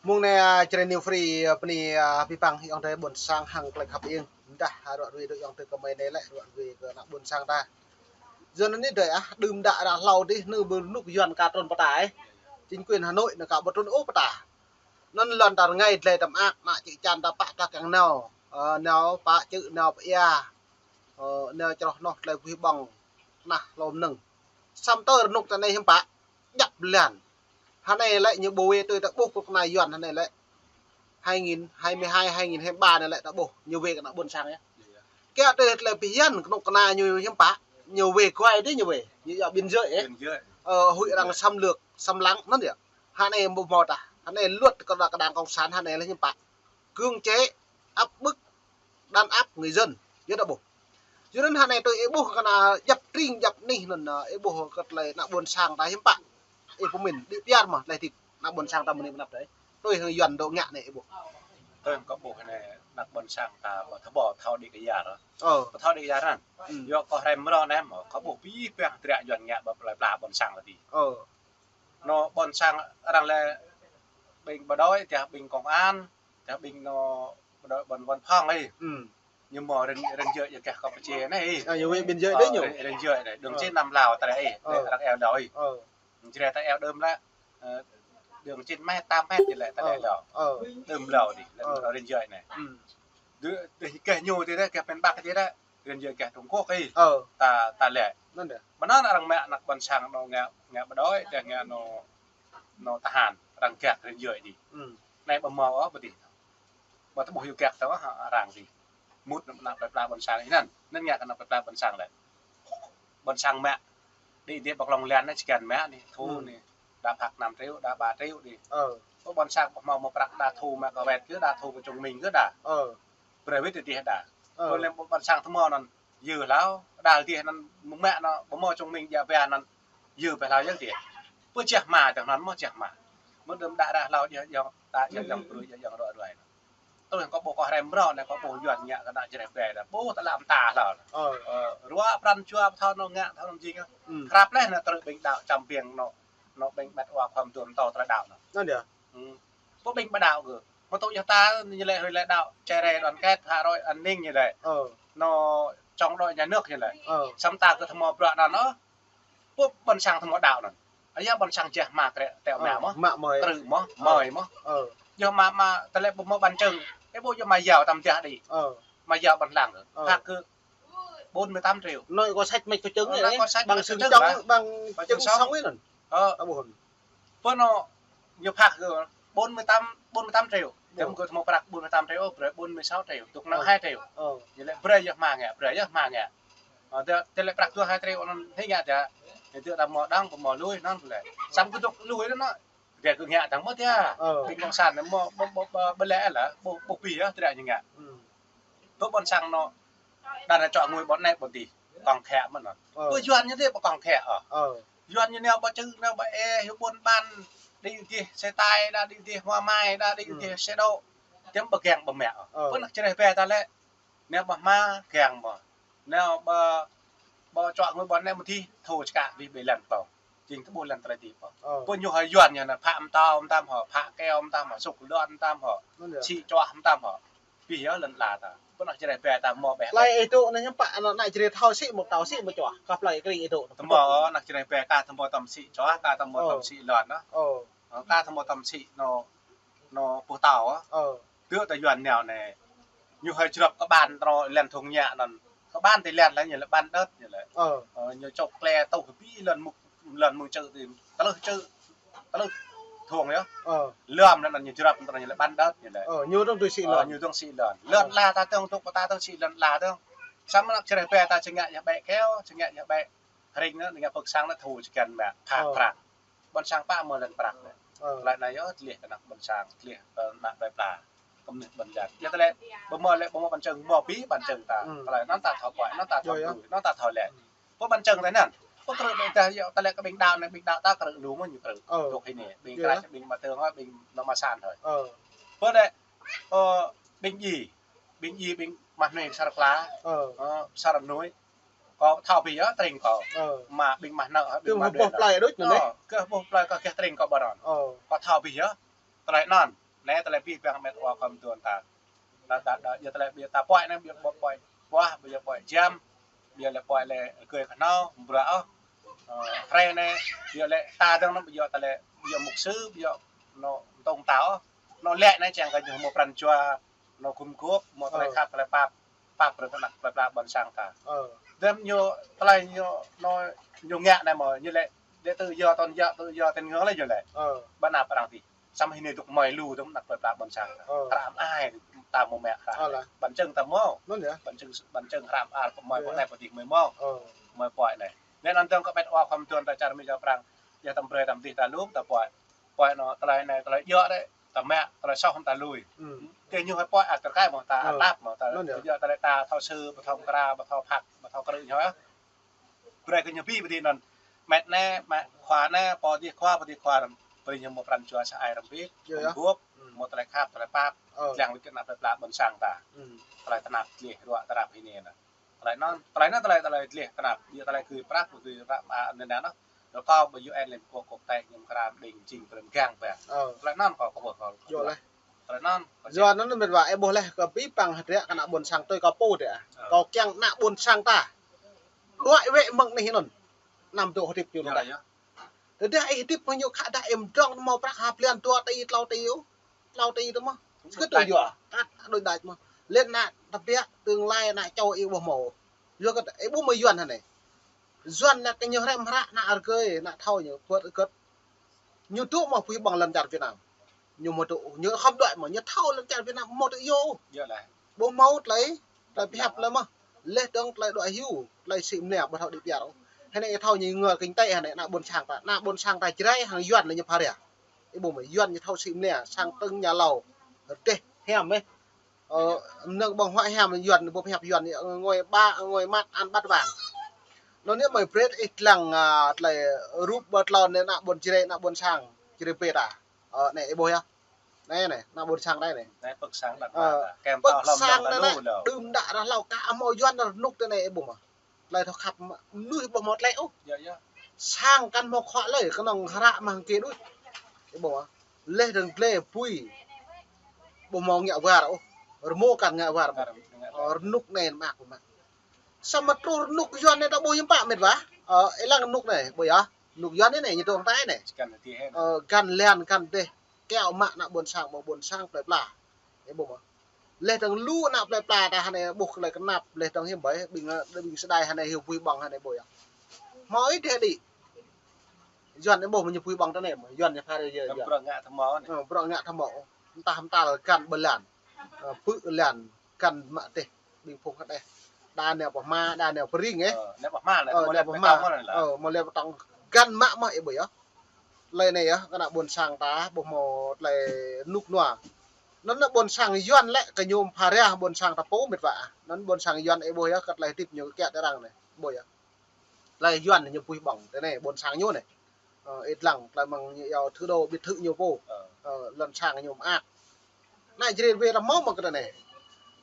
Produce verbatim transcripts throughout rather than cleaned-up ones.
Mông anai, a, Jrai New Free, a, bơni, a, abih bang ayŏng adơi ƀôn sang hăng tơlơi khăp iêng. Dah, a, ră ruai dŏ ayŏng adơi kơmơi anai lĕ, ră ruai kơ ană ƀôn sang ta. Yua anŭn anai dơi, a, đưm đă ră hlâo dih, nư ƀu rơnŭk Yuan ka trŭn pơtă, ơ. Chính quyền Hà Nội nư ka ƀu trŭn ôh pơtă. Anŭn lŏn ta rơngai dlai tơm ak, ană čư̆ čan ta pă ta kiăng nao. Ơ, nao pă čư̆, nao pơ ia. Ơ, nao čroh noh dlai bơwih ƀơ̆ng, tơnah hlô mơnơ̆ng. Samơ̆ tơl rơnŭk ta anai hiư̆m pă. Djăp blan. Hơnai lĕ ñu ƀu wai tui ta ƀuh kơ kơna Yuan hơnai lĕ. Hai nghìn hai mươi hai, hai nghìn hai mươi ba anai lĕ ta ƀuh. Ñu wai kơ ană ƀôn sang yơh. Kiăng tui tơlơi pơhiăp kơnuk kơna ñu hiư̆m pă. Ñu wai kuai dih ñu wai. Ñu yua biên giới, ơ. Biên giới. Ơ, huĭ arăng xâm lược, xâm lăng anŭn yơh. Hơnai ƀu hmâo tah. Hơnai luật kơ đảng cộng sản hơnai lĕ hiư̆m pă. Cưỡng chế, áp bức, đàn áp người dân, yơh ta ƀuh. Yua anŭn hơnai tui ih ƀuh kơ ană djăp tring djăp anih anŭn, ơ, ih ƀuh kơ tơlơi ană ƀôn sang ta hiư̆m pă. Ih pơmĭn, đĭ piar mơ̆, tơlơi hơdip ană ƀôn sang ta mơ̆ng anai pơ anăp tơi. Tui hăng Yuan dŏ ngă anai ih ƀuh. Tui hăng kâo ƀuh anai, ană ƀôn sang ta ƀu thâo, ƀu thâo đĭ kyar. Ơ. Ƀu thâo đĭ kyar anŭn. Ư. Yua kâo hrăm mrâo anai mơ̆, kâo ƀuh abih bang dră Yuan ngă ƀơi plơi pla ƀôn sang ta dih. Ơ. Anŏ ƀôn sang arăng lĕ ƀing bộ đội, dah ƀing công an, dah ƀing anŏ bộ đội ƀôn, ƀôn phòng ih. Ư. Ñu mơ̆ ranh, ranh giới yua kơ Campuchia anai ih. Ơ, yua wai biên giới dih ñu. Ơ, ranh, ranh giới anai, đường chín năm Lào ta lĕ ih. Ơ. Arăng iâu Lào ih. Ơ. Jrai ta iâu đưm lĕ, ơ, đường chín mét, tám mét ñu lĕ ta lĕ Lào. Ơ. Đưm Lào dih, lĕ ranh giới anai. Ư. Dih, dih kơ ñu dih lĕ, kơ miền Bắc dih lĕ, ranh giới kơ Trung Quốc ih. Ơ. Ta, ta lĕ. Anŭn dih. Mơnơ̆ng arăng mă ană ƀôn sang anŏ ngă, ngă bộ đội, dah ngă anŏ, anŏ tơhan, arăng gak ranh giới dih. Ư. Anai ƀu hmâo ôh ƀơi dih. Ƀu ta ƀuh yua gak tơ, ha, arăng dih. Mŭt ană plơi pla ƀôn sang anŭn. Anŭn ngă kơ ană plơi pla ƀôn sang lĕ. Ƀôn sang mă. Đĭ dih ƀơi Long Lan anai čơkăn mă anai, thu anai. Đa phak năm triệu, đa ba triệu dih. Ơ. Ƀôn sang ƀu hmâo mơ̆ prăk đa thu mă kơ wet kơ đa thu kơ chứng minh kơ đa. Ơ. Brơi wĭt dih đa. Ơ. Ƀôn sang ƀu hmâo anŭn. Yua hlâo, đa dih anŭn mă anŏ, ƀu hmâo chứng minh djă ba anŭn. Yua ƀu hlâo yơh dih. Ƀu čah mă tơ̆ng anŭn mơ̆ čah mă. Mơ̆ đưm đă ră hlâo dih, dih, đa dih, dih, brơi dih, dih, ră ruai anŭn. Tui hăng kâo ƀuh kâo hrăm mrâo anai kâo ƀuh Yuan ngă kơ ană Jrai Bê đa ƀuh tơlơi mơta hlâo. Ơ. Ơ, ruă pran jua thâo anŏ ngă thâo anŏ jing. Ư. Krăp leh anai tơlơi ƀing đaŏ čăm biêng anŏ, anŏ ƀing ƀĕt wa khua mơduôn tơ tơlơi đaŏ anŏ. Anŭn dih. Ư. Ƀuh ƀing ƀu đaŏ kơ. Mơ̆ tŭ yơh ta ñu lĕ hrơi lĕ đaŏ Jrai đoàn kết, Hà Nội an ninh ñu lĕ. Ơ. Anŏ chống đối nhà nước ñu lĕ. Ơ. Samơ̆ ta kơ thâo mơ̆ bruă anŭn ôh. Ƀuh ƀôn sang thâo mơ̆ đaŏ anŭn. Ơ yơh ƀôn sang jah mă krĕ teo mă mơ̆. Mă mơi. Krư̆ mơ̆, mơi mơ̆. Ơ. Yơh mă, mă, tơlơi ƀu hmâo bằng chứng. Ih ƀuh yơh mă yao tăm jah đih. Ơ. Mă yao ƀôn lăng kơ. Ơ. Phạt kơ bốn mươi tám triệu. Nói có sách mách có chứng. Ơ, nói có sách mách có chứng. Bằng chứng sống, bằng chứng sống ấy anŭn. Ơ. Ta ƀuh. Ƀơi anŏ ñu phạt kơ bốn mươi tám, bốn mươi tám triệu. Ơ. Tơm kơ thâo mơ̆ prăk bốn mươi tám triệu, brơi bốn mươi sáu triệu, tŭk năng hai triệu. Ơ. Ñu lĕ brơi yơh mă ngă, brơi yơh mă ngă. Ơ, tơlơi, tơlơi prăk dua hai triệu anŭn hĭ ngă dih. Ñu tŭ đa mơ̆ đang, ƀu mơ̆ lui anŭn lĕ. Samơ̆ kơ tŭk lui anŭn. Dih kơ ngă tơ̆ng mơ̆ dih. Ơ. Ƀing cộng sản anai mơ̆, mơ̆, mơ̆, ƀu lĕ lah, ƀu, ƀu pi yơh, tơlơi ñu ngă. Ư. Tŭ ƀôn sang anŏ. Đa anai čŏ ngui ƀôn anai ƀôn dih. Kŏng khĕ mơ̆n anŭn. Ơ. Ƀu Yuan ñu dih ƀu kŏng khĕ ôh. Ơ. Yuan ñu nao ƀơi čư̆, nao ƀơi ê, hyu ƀôn ƀan, đĭ dih xe tay, đa đĭ dih hmua mai, đa đĭ dih xe đô. Tơm ƀu kiăng ƀu mă ôh. Ơ. Ƀôn ană Jrai Bê ta lĕ. Nao ƀơi hmua kiăng mơ̆. Nao ƀơi, ƀơi čŏ ngui ƀôn anai mơ̆ dih, thu čơkă dih ƀơi lăn tŏng. Jing tơƀuh lăn tơlơi dih pơ. Ơ. Ƀôn ñu hơ Yuan ñu anai phă mơtâo mơtam hŏ, phă keo mơtam hŏ, sŭk lŏn mơtam hŏ. Anŭn dih. Sĭ čuah mơtam hŏ. Ƀiă yơh lăn ala ta. Ƀôn ană Jrai Bê ta mơ̆ ƀĕ. Plơi ih dŏ anai hiư̆m pă anŏ ană Jrai thâo sĭ mơ̆ tâo sĭ mơ̆ čuah. Kah plơi kring ih dŏ. Tơm mơ̆ ană Jrai Bê ka tơm mơ̆ tơm sĭ čuah, ka tơm mơ̆ tơm sĭ lŏn anŭn. Ơ. Ơ, ka tơm mơ̆ tơm sĭ anŏ, anŏ pơtâo. Ơ. Tơl ta Yuan nao anai. Ñu hơi jrŏp kơ ƀan tơnŏ lăn thung ñă anŭn. Kơ ƀan tơ lăn lĕ ñu lĕ ƀan đơ̆t ñu lĕ. Ơ. Ơ, ñu čŏk klĕ tŭ kơ ƀĭ lăn mŭk lăn mơ̆ng čư̆ tih, tơlưh čư̆, tơlưh thung yơh. Ơ. Lŏm lĕ anŭn ñu jrŏp, anŭn ñu lĕ ƀan đơ̆t ñu lĕ. Ơ, ñu dŏng tui sĭ lŏn. Ơ, ñu dŏng sĭ lŏn. Ơ. Lŏn ala ta dŏng, tŭk ta dŏng sĭ lŏn ala dŏng. Samơ̆ ană Jrai Bê ta čơngă yơh ƀĕ keo, čơngă yơh ƀĕ hring anŭn, ngă pơk sang anŭn thu čơkăn mă, phă prăk. Ƀôn sang pă mơ̆ lŏn prăk lĕ. Ơ. Tơlơi anai yơh, tlih kơ ană ƀôn sang, tlih kơ ană plơi pla. Kơ mơnuih ƀôn lan. Yua tơlơi, ƀu mơ̆ lĕ, ƀu mơ̆ bằng chứng, mơ̆ pi bằng chứng ta. Ơ. Tơlơi anŭn ta thâo kuai, anŭn ta thâo tui, anŭn ta thâo lĕ. Pơ bằng chứng tơlơi anŭn. Pơ krư̆ dah yơh, tơlơi kơ ƀing đaŏ anai, ƀing đaŏ ta krư̆ lu mơ̆ ñu krư̆. Ơ. Tŭk hĭ anai, ƀing krah, ƀing mă tơng, ƀing nŏ mă san thôi. Ơ. Pơ đĕ, ơ, ƀing djai, ƀing djai, ƀing mah nui sar kla. Ơ. Ơ, sar nui. Kâo thâo ƀiă yơh, tring kâo. Ơ. Mă ƀing mah nơ̆, ƀing mah đuaĭ. Kơ ƀuh plơi đôč anŭn. Ơ, kơ ƀuh plơi kâo kiăng tring kâo ƀơi anŭn. Ơ. Kâo thâo ƀiă yơh. Tơlơi anŭn. Anai tơlơi abih bang met wa khom tuan ta. Ta, ta, ta, yua tơlơi ƀiă ta pơhiăp anai ƀiă ƀu pơhiăp ƀuah, ƀiă pơhiăp jam, ƀiă lĕ pơhiăp lĕ rơgơi kơhnâo, ƀrư̆ ôh. Ơ, hrơi anai, ƀiă lĕ ta dơ̆ng anŭn ƀiă tơlơi, ƀiă mục sư, ƀiă anŏ tông tao ôh. Anŏ lĕ anai čang kơ ñu hmâo pran jua, anŏ gum gôp, hmâo tơlơi khăp, tơlơi pap, pap brơi kơ ană plơi pla ƀôn sang ta. Ơ. Dơ̆m ñu, tơlơi ñu, anŏ, ñu ngă anai mơ̆, ñu lĕ, lĕ tự do tôn giáo, tự do tín ngưỡng lĕ ñu lĕ. Ơ. Ƀơi anăp arăng tih. Samơ̆ hĭ anai dŏ mơi lu dŏ anăp plơi pla ƀôn sang ta. Ơ. Hrăm ai ta mơ̆ mă hră. Ơ lah. Bằng chứng ta mơ̆. Anŭn yơh. Bằng chứng, bằng chứng hrăm ai pơmơi pơnai pơdih mơi mơ̆. Ơ. Mơi pơhiăp anai. Anŭn dơ̆ng kơ met wa khom tuan ta čar Mi čar Prang. Yua ta brơi ta mơdih ta lŭk ta pơhiăp. Pơhiăp anŏ tơlơi anai tơlơi djơ̆ đĕ. Ta mă tơlơi soh ta lui. Kơ ñu hơi pơhiăp ăt tơkai mơ̆ ta ăt lăp mơ̆ ta. Anŭn yơh. Djơ̆ tơlơi ta thâo sư, ƀu thâo kra, ƀu thâo phak, ƀu thâo krư̆ ñu yơh. Brơi kơ ñu ƀing ƀing anŭn. Met anai, met khua anai, pô dih khua, pô dih khua. Brơi ñu hmâo pran jua sa ai rơmbit, yơh, yơh. Gum gôp, hmâo tơlơi khăp, tơlơi pap, lăng wĭt kơ anăp plơi pla ƀôn sang ta. Tơlơi tơnap, dleh, ruă, tơnap hĭ anai. Tơlơi anŭn, tơlơi anŭn, tơlơi, tơlơi dleh, tơnap, ƀiă tơlơi gưt prăk, gưt prăk, ƀă anŭn anŭn. Rơkâo ƀơi U N Liên Hợp Quốc, quốc tế, ñu kram đing jing brơi mơgang ƀă. Ơ. Tơlơi anŭn kâo, kâo ƀuh kâo. Yơh lah. Tơlơi anŭn, kâo yua anŭn met wa, ih ƀuh leh, kơ abih bang hơdră kơ ană ƀôn sang tui kâo pô dĕ. Ơ. Kâo kiăng ană ƀôn sang ta. Đuaĭ wĕ mơ̆ng anih anŭn. Anăm dŏ hơdip ñu yơh đa. Yơh. Tơdah ih hơdip hăng ñu khă dah ih mơdrŏng hmâo prăk ha blan dua tỉ, klâo tỉ ôh. Klâo tỉ tơ mơ̆. Sơkơ̆t đôč yua. Kăt đôč đač mơ̆. Lĕ ană tơbiă tương lai ană čô ih ƀuh hmâo. Yua kơ ih ƀuh mơ̆ Yuan hă anai. Yuan anai kơ ñu hrăm hră ană rơgơi, ană thâo ñu, pơhiăp kơ̆t. Ñu dŏ mơ̆ pơhiăp ƀơ̆ng lŏn čar Việt Nam. Ñu mơ̆ dŏ, ñu khŏm đuaĭ mơ̆, ñu thâo lŏn čar Việt Nam mơ̆ dŏ yơh. Yơh lah. Ƀu hmâo tơlơi, tơlơi pơhiăp lơi mơ̆. Leh dơ̆ng tơlơi đuaĭ hyu, tơlơi sĭ mơnia ƀu thâo đĭ pơyar ôh. Hơnai ih thâo ñu ngă kinh tế hơnai ană ƀôn sang ta, ană ƀôn sang ta Jrai hăng Yuan lĕ ñu phara. Ih ƀuh mơ̆ Yuan ñu thâo sĭ mơnia, sang tơ̆ng ñu hlâo. Rơdêh hiam ih. Ơ, mơnơ̆ng ƀơ̆ng huă hiam Yuan, ƀu pơhiăp Yuan, ngui ƀă, ngui măt, ăn băt wang. Anŭn yơh mơi brơi ih lăng, a, tơlơi rup ƀơi tlôn anai ană ƀôn Jrai, ană ƀôn sang, Jrai pê ta. Ơ, anai ih ƀuh yơh. Anai, anai, ană ƀôn sang anai, anai. Anai pơ̆k sang đăt mă ta. Kem pơ̆k tao hlŏm sang đăt anai, lu lơ. Đưm đă rah hlâo kơ hmâo Yuan rơnŭk tơ anai ih ƀuh mơ̆. Tơlơi thâo khăp mă, mơnuih ƀu hmâo tơlơi ôh. Yơh, yơh. Sang kăn hmâo khua lơi, kơnơ̆ng hră mă hăng kơ đôč. Ih ƀuh mơ̆. Leh dơ̆ng gleh bui. Ƀu hmâo ngă war ôh. Rơmô kăn ngă war. Ngă war. Ơ, rơnŭk anai mă ƀu mă. Samơ̆ truh rơnŭk Yuan anai ta ƀuh hiư̆m pă met wa. Ơ, ih lăng rơnŭk anai, ƀuh yơh. Rơnŭk Yuan anai, ñu dŏ hăng ta anai. Ơ, găn lan, găn dêh. Kiaŏ mă ană ƀôn sang, mơ̆ ƀôn sang plơi pla. Ih ƀuh mơ̆. Leh dơ̆ng lu ană plơi pla ta hơnai ƀuh tơlơi kơnap, leh dơ̆ng hiư̆m ƀai, ƀing, ƀing sơdai hơnai hyu pơhiăp ƀơ̆ng hơnai ƀuh yơh. Hmâo ih dêh đĭ. Yuan ih ƀuh mơ̆ ñu pơhiăp ƀơ̆ng tơ anai mơ̆, Yuan ñu phara yơh, Yuan. Bruă ngă thâo hmâo anai. Ơ, bruă ngă thâo hmâo. Mơtah mơtăl găn ƀơi lan. Ơ, pư̆ lan, găn mă dêh, ƀing phung hơdeh. Đa nao pơ hma, đa nao pơ ring, ơ. Ơ, nao pơ hma lah, ơ, mơ̆ nao lĕ pơ hma. Pơtong mơ̆n lah. Ơ, mơ̆ lĕ pơtong găn mă mơ̆ ih ƀuh yơh. Tơlơi anai yơh, kơ ană ƀôn sang ta, ƀu hmâo tơlơi rơnŭk rơnua. Anŭn ană ƀôn sang Yuan lĕ, kơ ñu phara ƀôn sang ta pô met wa. Anŭn ƀôn sang Yuan ih ƀuh yơh, kơ tơlơi hơdip ñu kiaŏ tơ arăng anai, ƀuh yơh. Tơlơi Yuan ñu pơhiăp ƀơ̆ng, tơ anai, ƀôn sang ñu anai. Ơ, ih lăng, tơlơi mơ̆ng ñu yua thủ đô biệt thự ñu pô. Ơ. Ơ, lŏn sang ñu mơak. Ană Jrai pê ta hmâo mơ̆ kơ tơ anai.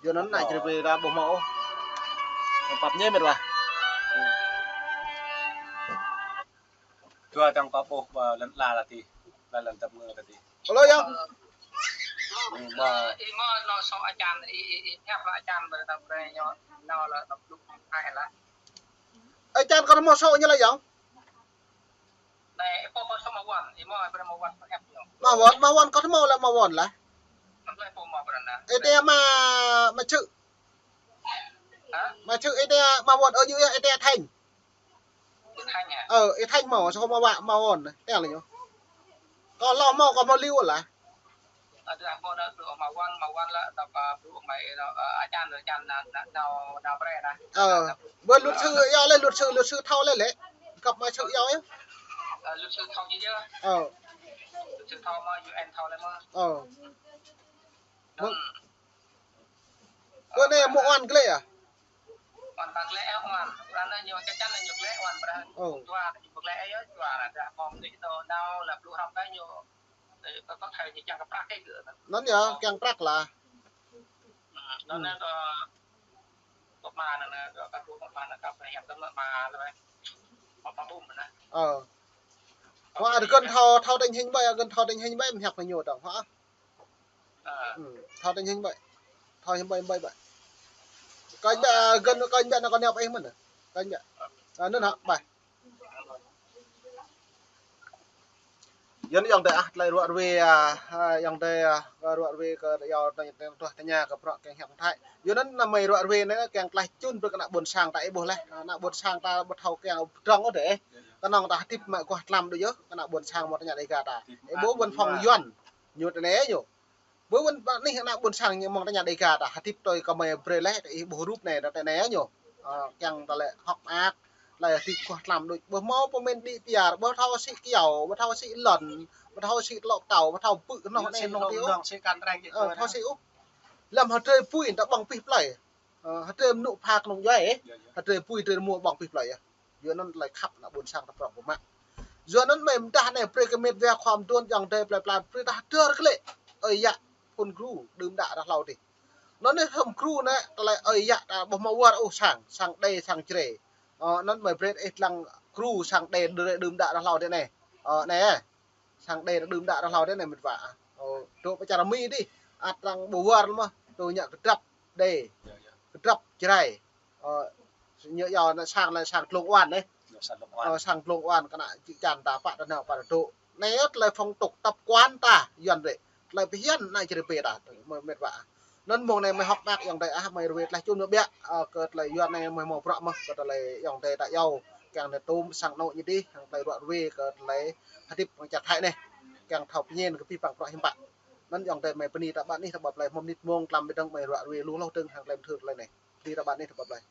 Yua anŭn ană Jrai pê ta ƀu hmâo ôh. Pap ñe met wa. Dua tơ̆ng kâo ƀuh, ơ, lŏn ala tih, lŏn, lŏn tơm ngơ tih. Alo, yơh. Ơ, ih mơ̆ nao soh ačan, ih, ih, ih pơhiăp lŏ ačan ƀơi ta brơi ñu nao lŏ nao blŭ ai lah. Ačan kâo hmâo soh ñu lah, yơh. Anai, ih pô kâo soh mă Won, ih mơ̆ brơi mă Won pơhiăp ñu. Mă Won, mă Won kâo hmâo lah, mă Won lah. Anai pô mă brơi anai. Ih tơ mă, mă Čư̆. Hă? Mă Čư̆ ih tơ mă Won, ơ, ñu yơh ih tơ Thanh. Ih Thanh hă? Ơ, ih Thanh hmâo, soh mă wa, mă Won, tơl ñu. Kâo hlâo hmâo, kâo hmâo liu lah. Ơ, tơdah pô nao blŭ mă Won, mă Won lah, tơpă blŭ mă ih nao, ơ, ačan, ačan nao, nao, nao, nao brơi lah. Ơ, ƀơi luật sư yơh lĕ, luật sư, luật sư thâo lĕ lĕ. Găp mă Čư̆ yơh. Ơ, luật sư thâo jĕ yơh. Ơ. Luật sư thâo mơ̆, U N thâo lĕ mơ̆. Ơ. Mơ̆ng Ơ. Bơ anai mơ̆ Won gleh ah? Won ta gleh ah, Won. Pran anai ñu čăk čăn ñu gleh, Won, pran. Ơ. Dua ñu gleh yơh, dua lah dah mơ̆ng anai tơ nao lah blŭ hrŏm kơ ñu. Ơ, kơ, kơ thâo ñu kiăng kơ prăk kơ gơ̆. Anŭn yơh, kiăng prăk lah. Ơ, anŭn yơh kơ, kơ pơma anŭn, kơ, kơ pơma anŭn, kơ pơhiăp tơm mă lah. Mă, mă bum anŭn. Ơ. Wah, găn thâo, thâo tình hình ƀai, găn thâo tình hình ƀai, mơhiăp kơ ñu dơ̆ng, hă? Hmm, thâo tơña hĭ ƀai. Thâo hĭ ƀai ƀai ƀai. Kơ ƀai, gơ̆n kơ ƀai anai kơ neo ƀai mơ̆n. Kơ ƀai. Anŭn hă ƀai. Yua anŭn ayŏng adơi ah, tơlơi ruă ruê, ah, ah, ayŏng adơi, ah, kơ ruă ruê kơ yua tơña, tơña, tơña kơ bruă kiăng hiăp Thái. Yua anŭn anăm mơi ruă ruê anai kiăng tơlơi čun brơi kơ ană ƀôn sang ta ih ƀuh laih. Ană ƀôn sang ta ƀu thâo kiăng pơdrŏng ôh dêh. Kơnơ̆ng ta hơdip mă guah tlam đôč yơh, kơ ană ƀôn sang mơ̆ tơña Đêga ta. Ih ƀuh ƀôn phòng Yuan. Ñu tơnê ñu. Ƀuh ƀôn, ƀôn anih ană ƀôn sang ñu mơ̆ng tơña Đêga ta hơdip tui kơ mơi brơi laih, ih ƀuh rup anai ta tơnê ñu. Ơ, kiăng tơlơi hŏk mơak, tơlơi hơdip guah tlam đôč. Ƀu hmâo pơmĭn đĭ pơyar, ƀu thâo sĭ kyâo, ƀu thâo sĭ lŏn, ƀu thâo sĭ tơlŏ pơtâo, ƀu thâo bư̆ kơnoh anai kơnoh dih ôh. Ơ, thâo sĭ ôh. Lăm hơdrơi apui ta ƀơ̆ng abih plơi. Ơ, hơdrơi mơnŭ pha kơnung djuai, hơdrơi apui hơdrơi rơmô ƀơ̆ng abih plơi yơh. Yua anŭn tơlơi khăp ană ƀôn sang ta prŏng pơmă. Yua anŭn mơi mơdah anai brơi kơ mĕt wa khua mơduôn ayŏng adơi plơi pla brơi ta hơdơr kơ lĕ. Ơi yă, phun gru, đưm đă ră hlâo dih. Anŭn anai hơ̆m gru anai, tơlơi ơi yă ta ƀu hmâo wơr ôh sang, sang Đê, sang Jrai. Ơ, anŭn mơi brơi ih lăng gru sang Đê, Đê đưm đă ră hlâo dih anai. Ơ, anai, sang Đê đưm đă ră hlâo dih anai mĕt wa. Ơ, dŏ pơ čar Mi dih, ăt lăng ƀu wơr mơ̆n, dŏ ñă kơdrăp Đê, kơdrăp Jrai. Ơ, ñu yua anai sang anai sang Dlông Oan anai. Ơ, sang Dlông Oan kơ ană čư̆ čan ta pă ta nao pă ta dŏ. Anai yơh tơlơi phong tục tập quán ta Yuan rĕ. Tơlơi phiăn ană čơrơbê ta, mơi mĕt wa. Anŭn mơ̆ng anai mơi hŏk mơak ayŏng adơi ah, mơi ruê tơlơi čun ñu ƀiă, ơ, kơ tơlơi Yuan anai mơi hmâo bruă mơ̆n, kơ tơlơi ayŏng adơi ta iâu. Kiăng anai tŭm sang anŏ ñu dih, hăng tơlơi ruă ruê kơ tơlơi hơdip mơ̆ng čar Thái anai. Kiăng thâo pơñen kơ abih bang bruă hiư̆m pă. Anŭn ayŏng adơi mơi bơni ta ƀă anih ta ƀă plơi, hmâo mơnit mông tlam ƀơi dơ̆ng mơi ruă ruê lu hloh dơ̆ng hăng tơlơi mơthưr tơlơi anai. Bơni ta ƀă anih ta ƀă plơi.